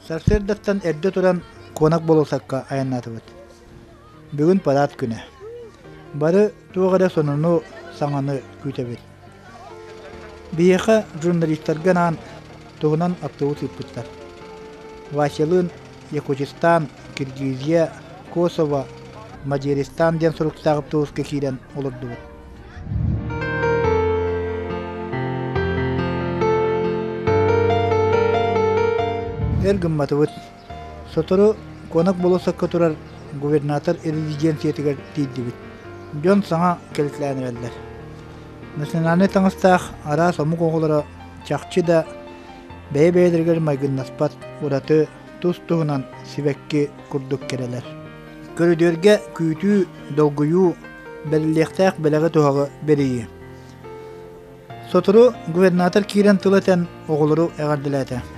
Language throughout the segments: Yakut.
Сарсыардаттан эрдэ туран куонак болуоссакка айаннаатыбыт. Бүгүн парад күнэ. Бары туох эрэ сонуну, саҥаны күүтэбит. Биһиэхэ журналистарга анаан туһунан автобус ыыппыттар. Васялыын Якутистан, Киргизия, Косово, Мадьяристан диэн суруктаах автобуска киирэн олордубут. Өр гымматыбыт. Сотору Куонак болуоссакка турар губернатор резиденциятыгар тиийдибит. Дьон саҥа кэлитэлээн эрэллэр. Национальнай таҥастаах араас омук оҕолоро чахчы да бэйэ-бэйэлэригэр майгыннаспат ураты тус-туһунан сибэкки курдук кэрэлэр. Көрүдүөргэ күүтүү, долгуйуу, бэриллиэхтээх бэлэҕи-туһаҕы бэрийии. Сотору губернатор киирэн тыл этэн оҕолору эҕэрдэлээтэ.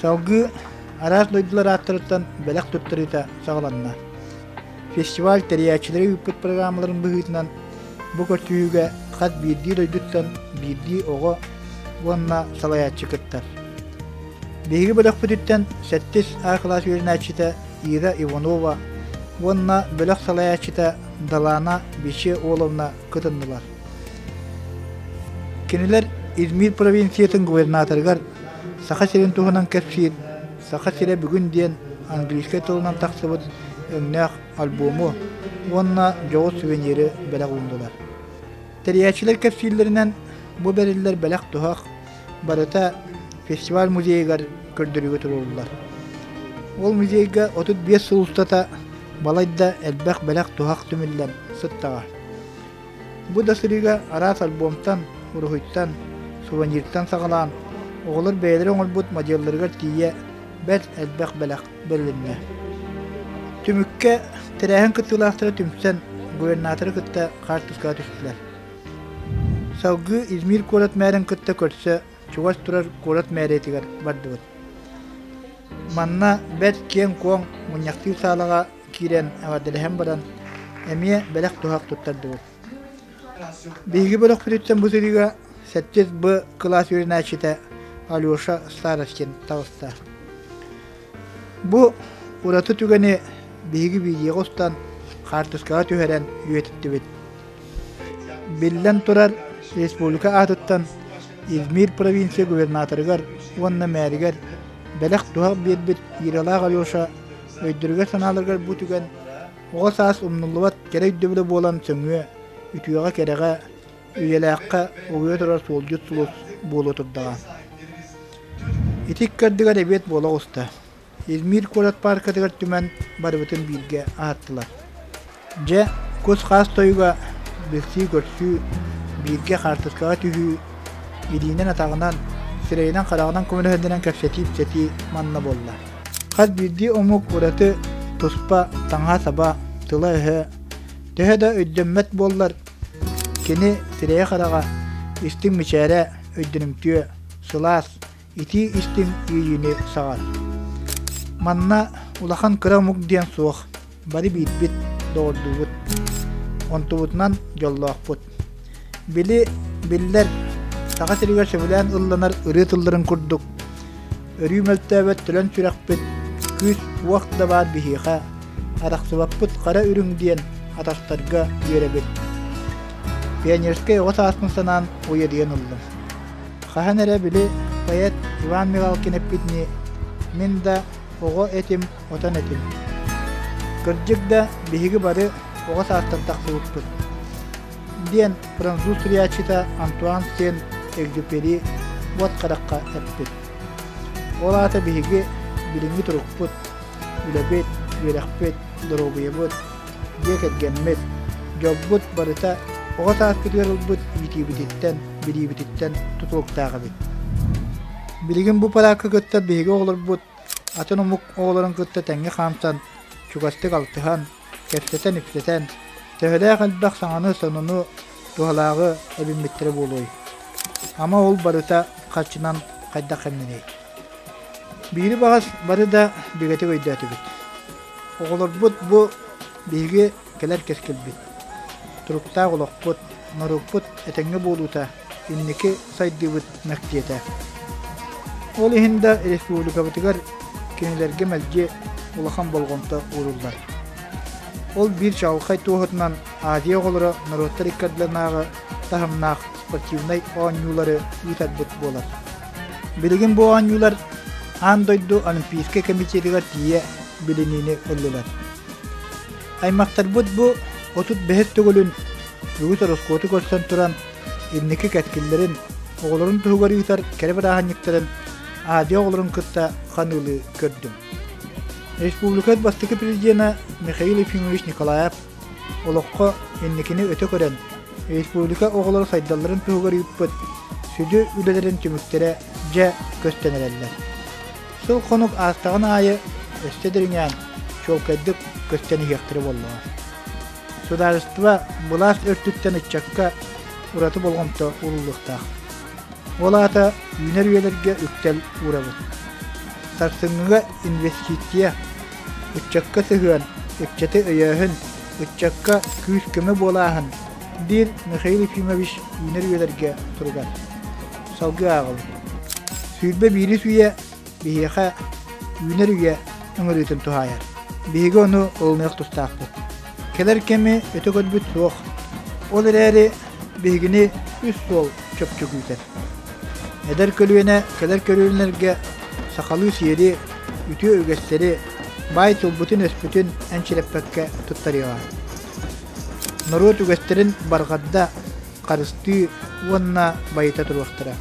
Салгыы араас дойдулар ааттарыттан бэлэх туттарыыта саҕаланна. Фестиваль тэрийээччилэри ыыппыт программаларын быһыытынан бу көрсүһүүгэ хас биирдии дойдуттан биирдии оҕо уонна салайааччы кыттар. Биһиги бөлөхпүтүттэн сэттис А кылаас үөрэнээччитэ Ира Иванова уонна бөлөх салайааччыта Далаана Биче-Оловна кытыннылар. Кинилэр Измир провинциятын губернаторыгар Саха сирин туһунан кэпсиир «Саха сирэ бүгүн» диэн английскай тылынан тахсыбыт өҥнөөх альбому уонна дьоҕус сувениры бэлэх ууннулар. Тэрийээччилэр кэпсииллэринэн, бу бэриллэр бэлэх-туһах барыта фестиваль музейыгар көрдөрүүгэ туруоруллар. Ол музейга 35 сыл устата балайда элбэх бэлэх-туһах түмүллэн сыттаҕа. Бу да сырыыга араас альбомтан, уруһуйтан, сувениртан саҕалаан, оҕолор бэйэлэрэ оҥорбут модельларыгар тиийэ бэрт элбэх бэлэх бэрилиннэ. Түмүккэ тэрээһин кыттыылаахтара түмсэн губернаторы кытта хаартыскаҕа түстүлэр. Салгыы Измир куорат мээрин кытта көрсө чугас турар куорат мээрийэтигэр бардыбыт. Манна бэрт киэҥ-куоҥ мунньахтыыр саалаҕа киирэн эҕэрдэлэһэн баран, эмиэ бэлэх-туһах туттардыбыт. Биһиги бөлөхпүтүттэн бу сырыыга сэттис Б кылаас үөрэнээччитэ Алеша Старостин таҕыста. Бу ураты түгэни биһиги видеоҕа устан, хаартыскаҕа түһэрэн үйэтиттибит. Биллэн турар, республика аатыттан Измир провинция губернаторыгар уонна мээригэр бэлэх-туһах биэрбит Иралаах Алеша өйдөрүгэр-санааларыгар бу түгэн оҕо саас умнуллубат кэрэ өйдөбүлэ буолан сөҥүө, үтүөҕэ-кэрэҕэ, үйэлээххэ угуйа турар суолдьут сулус буолуо турдаҕа. Ити икки ардыгар эбиэт буола оҕуста. Измир куорат пааркатыгар түмэн барыбытын бииргэ аһаттылар. Дьэ, кус-хаас тойуга, билсии-көрсүү, бииргэ хаартыскаҕа түһүү, илиинэн-атаҕынан, сирэйинэн-хараҕынан көмөлөһөннөрөн кэпсэтии-ипсэтии манна буолла. Хас биирдии омук ураты туспа таҥаһа-саба, тыла-өһө, төһө да өйдөммөт буоллар, кини сирэйэ-хараҕа, истиҥ мичээрэ өйдөнүмтүө, сылаас, итии истиҥ иэйиини саҕар. Манна улахан кыра омук диэн суох, бары биирбит, доҕордуубут. Онтубутунан дьоллоохпут. Били биллэр Саха сиригэр сөбүлээн ылланар ырыа тылларын курдук өрүү мөлтөөбөт төлөн сүрэхпит, күүс-уох да баар биһиэхэ, арахсыбаппыт хара үрүҥ диэн атастарга үөрэбит. Пионерскай оҕо сааспын санаан уйадыйан ыллым. Хаһан эрэ били поэт Иван Мигалкин эппитинии, мин да оҕо этим, отон этим. Кырдьык да, биһиги бары оҕо саастан тахсыбыппыт, диэн француз суруйааччыта Антуан Сен-Экзюпери уот харахха эппит. Ол аата биһиги билиҥҥи турукпут, үлэбит, үөрэхпит, доруобуйабыт, дьиэ кэргэммит, дьолбут барыта оҕо сааспытыгар ылбыт иитиибититтэн, билиибититтэн тутулуктаах эбит. Билигин бу параакка кытта биһиги оҕолорбут атын омук оҕолорун кытта тэҥҥэ хаамсан, чугастык алтыһан, кэпсэтэн-ипсэтэн, төһөлөөх элбэх саҥаны, сонуну, туһалааҕы эбиммиттэрэ буолуой? Ама ол барыта харчынан хайдах кэмнэниэй? Биири баҕас бары да бигэтик өйдөөтүбүт. Оҕолорбут бу биһиги кэлэр кэскилбит, туруктаах олохпут, норуоппут этэҥҥэ буолуута инники сайдыыбыт мэктиэтэ. Ол иһин да республикабытыгар кинилэргэ мэлдьи улахан болҕомто ууруллар. Ол биир чаҕылхай туоһутунан Азия оҕолоро норуоттар иккардыларынааҕы таһымнаах спортивнай оонньуулары ыытарбыт буолар. Билигин бу оонньуулар аан дойду Олимпийскай комитетыгар тиийэ билиниини ыллылар. Аймахтарбыт бу 35 төгүлүн үгүс ороскуоту көрсөн туран инники кэскиллэрин, оҕолорун туһугар ыытар кэрэ бырааһынньыктарын Азия оҕолорун кытта ханыылыы көрдүм. Республика бастакы президенэ Михаил Ефимович Николаев олоххо инникини өтө көрөн, республика оҕолоро сайдалларын туһугар ыыппыт сүдү үлэлэрин түмүктэрэ дьэ көстөн эрэллэр. Сыл-хонук аастаҕын аайы өссө дириҥээн, чуолкайдык көстөн иһиэхтэрэ буоллаҕа. Судаарыстыба былаас өртүттэн ыччакка ураты болҕомто ууруллуохтаах. Ол аата үүнэр үйэлэргэ үктэл уурабыт. Сарсыҥҥыга инвестиция, ыччакка сыһыан, ыччаты өйөөһүн, ыччакка күүс-көмө буолааһын, диир Михаил Ефимович үүнэр үйэлэргэ туругар. Салгыы ааҕабыт. 21-ис үйэ биһиэхэ үүнэр үйэ ыҥырыытын туһаайар. Биһиги ону ылыныах тустаахпыт. Кэлэр кэми өтө көрбүт суох. Ол эрээри биһигини үс суол чопчу күүтэр. Эдэр көлүөнэ кэлэр көлүөнэлэргэ сахалыы сиэри, үтүө үгэстэри, баай тылбытын-өспүтүн энчирэппэккэ туттарыаҕа. Норуот үгэстэрин барҕарда, харыстыы уонна байыта туруохтара.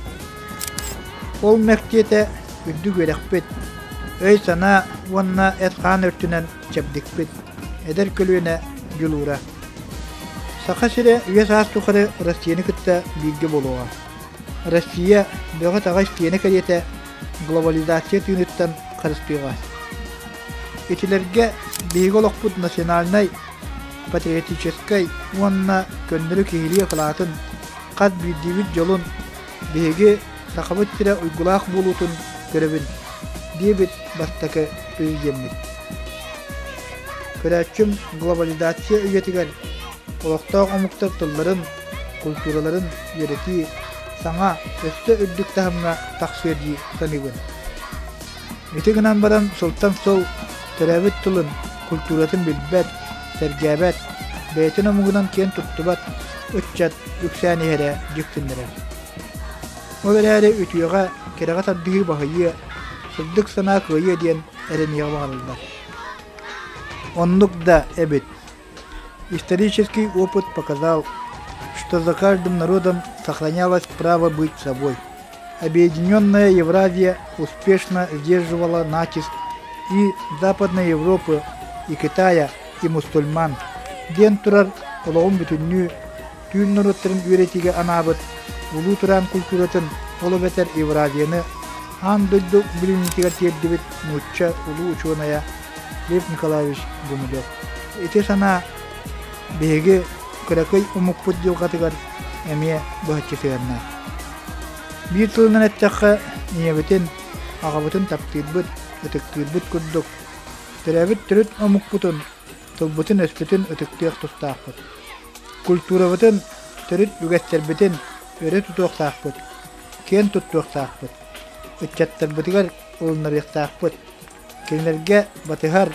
Ол мэктиэтэ үрдүк үөрэхпит, өй-санаа уонна эт-хаан өртүнэн чэбдикпит, эдэр көлүөнэ дьулуура. Саха сирэ үйэ-саас тухары Россияны кытта бииргэ буолуоҕа. Россия бөҕө-таҕа истиэнэ кэриэтэ глобализация тыыныттан харыстыаҕа. Итилэргэ биһиги олохпут национальнай, патриотическай уонна көннөрү киһилии акылаатын, хас биирдиибит дьолун биһиги Сахабыт сирэ уйгулаах буолуутун көрөбүн, диэбит бастакы президеммит. Көрөөччүм глобализация үйэтигэр олохтоох омуктар тылларын, культураларын үөрэтии саҥа, өссө үрдүк таһымҥа тахсыа дии саныыбын. Ити гынан баран сылтан сыл төрөөбүт тылын, культуратын билбэт, сэргээбэт, бэйэтин омугунан киэн туттубат ыччат үксээн иһэрэ дьиксиннэрэр. Ол эрээри үтүөҕэ, кэрэҕэ тардыһыы баһыйыа, сырдык санаа кыайыа диэн эрэниэҕи баҕарыллар. Оннук да эбит. Исторический опыт показал, что за каждым народом сохранялось право быть собой. Объединенная Евразия успешно сдерживала натиск и Западной Европы, и Китая, и мусульман, диэн турар олоҕун бүтүннүү түүн норуоттарын үөрэтиигэ анаабыт Улуу Тураан культуратын, ол эбэтэр Евразияны аан дойду билиниитигэр тиэрдибит нуучча улуу учуонайа Лев Николаевич Гумилев. Ити санаа биһиги кыракый омукпут дьылҕатыгар эмиэ быһаччы сыһыаннаах. Биир тылынан эттэххэ, ийэбитин, аҕабытын таптыырбыт, ытыктыырбыт курдук, төрөөбүт төрүт омукпутун, тылбытын-өспүтүн ытыктыах тустаахпыт. Культурабытын, төрүт үгэстэрбитин өрө тутуохтаахпыт, киэн туттуохтаахпыт, ыччаттарбытыгар ылыннарыахтаахпыт. Кинилэргэ батыһар,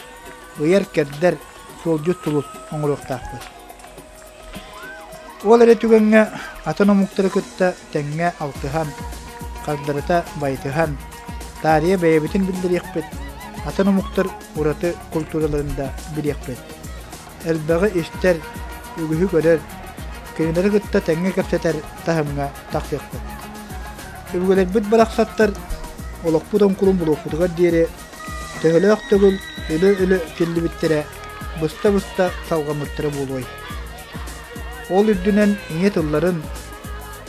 ыйар-кэрдэр суолдьут сулус оҥоруохтаахпыт. Ол эрэ түгэҥҥэ атын омуктары кытта тэҥҥэ алтыһан, хардарыта байытыһан, таарыйа бэйэбитин биллэриэхпит, атын омуктар ураты культураларын да билиэхпит. Элбэҕи истэр, үгүһү көрөр, кинилэри кытта тэҥҥэ кэпсэтэр таһымҥа тахсыахпыт. Өбүгэлэрбит барахсаттар олохпут оҥкулун булуохпутугар диэри төһөлөөх төгүл өлө-өлө тиллибиттэрэ, быста-быста салҕаммыттара буолуой. Ол үрдүнэн ийэ тылларын,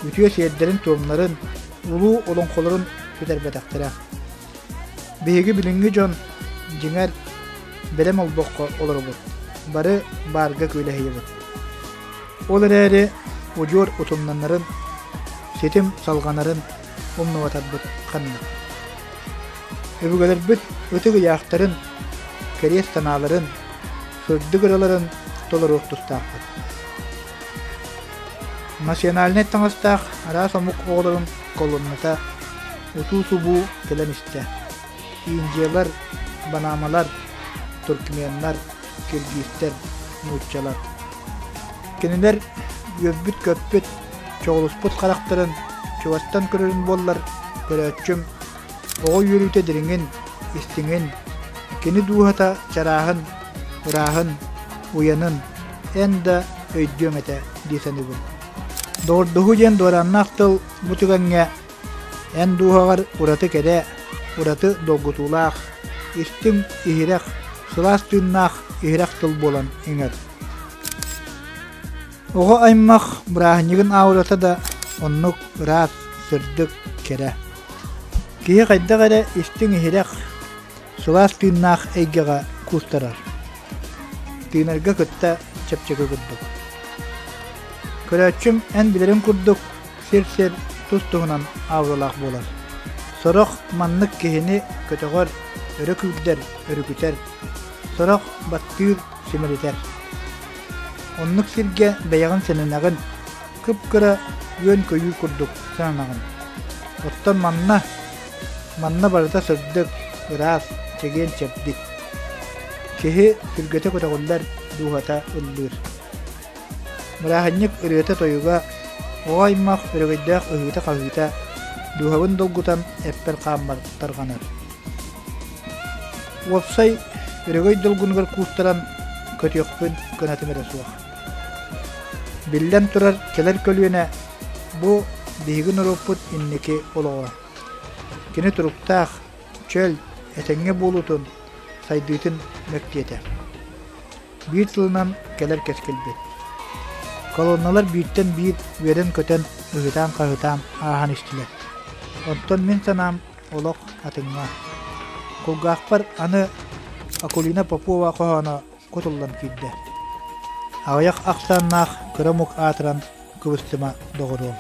үтүө сиэрдэрин-туомнарын, улуу олоҥхолорун сүтэрбэтэхтэрэ. Биһиги билиҥҥи дьон, дьиҥэр, бэлэм олбоххо олоробут, бары баарга күөлэһийэбит. Ол эрээри удьуор утумнанарын, ситим салҕанарын умнубатарбыт ханнык. Өбүгэлэрбит ытык ыйаахтарын, кэриэс санааларын, сырдык ыраларын толоруох тустаахпыт. Национальнай таҥастаах араас омук оҕолорун колонната. утуу-субуу кэлэн истэ. Индиялар, Панамалар, туркменнар, киргизтэр, нууччалар. Кинилэр үөрбүт-көппүт, чоҕулуспут харахтарын чугастан көрөрүн буоллар, көрөөччүм оҕо үөрүүтэ дириҥин, истиҥин, кини дууһата чарааһын, ырааһын, уйанын эн да өйдүөҥ этэ дии саныыбын. Доҕордоһуу диэн дуорааннаах тыл бу түгэҥҥэ эн дууһаҕар ураты кэрэ, ураты долгутуулаах, истиҥ, иһирэх, сылаас тыыннаах иһирэх тыл буолан иҥэр. Оҕо аймах бырааһынньыгын аурата да оннук ыраас, сырдык, кэрэ. Киһи хайдах эрэ истиҥ-иһирэх, сылаас тыыннаах эйгэҕэ куустарар. Тыынарга кытта чэпчэки курдук. Көрөөччүм эн билэриҥ курдук сир-сир тус-туһунан ауралаах буолар. Сорох маннык киһини көтөҕөр, өрө күүрдэр, өрүкүтэр, сорох баттыыр, симэлитэр. Оннук сиргэ бэйэҕин сэнэнэҕин, кып-кыра үөн-көйүүр курдук сананаҕын. Оттон манна, манна барыта сырдык, ыраас, чэгиэн-чэбдик. Киһи сүргэтэ көтөҕүллэр, дууһата ыллыыр. Бырааһынньык ырыата-тойуга, оҕо аймах өрөгөйдөөх ыһыыта-хаһыыта дууһабын долгутан эппэр-хааммар тарҕанар. Уопсай өрөгөй долгунугар куустаран көтүөхпүн кынатым эрэ суох. Биллэн турар, кэлэр көлүөнэ бу биһиги норуоппут инники олоҕо. Кини туруктаах, чөл, этэҥҥэ буолуутун, сайдыытын мэктиэтэ. Биир сылынан кэлэр кэскилбит. Колонналар бииртэн биир үөрэн-көтөн, ыһытаан-хаһытаан ааһан истилэр. Оттон мин санаам олох атыҥҥа. Кулгаахпар аны Акулина Попова хоһооно кутуллан киирдэ. Аҕыйах ахсааннаах кыра омук аатыран кыбыстыма доҕоруом.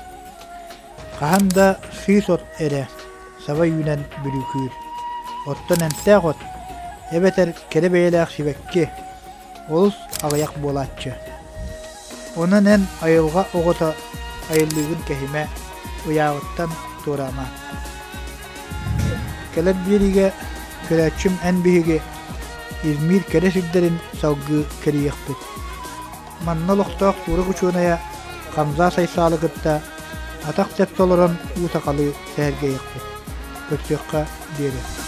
Хаһан да сыыс от эрэ саба үүнэн бүрүүкүүр. Оттон эмтээх от эбэтэр кэрэ бэйэлээх сибэкки олус аҕыйах буолааччы. Онон эн айылҕа оҕото айыллыыгын кэһимэ, ыйааҕыттан туораама. Кэлэр биэриигэ көрөөччүм эн биһиги Измир кэрэ сирдэрин салгыы кэрийиэхпит. Манна олохтоох турок учуонайа Хамза Сайсаалы кытта атах тэпсэ олорон уу сахалыы сэһэргэһиэхпит. Көрсүөххэ диэри.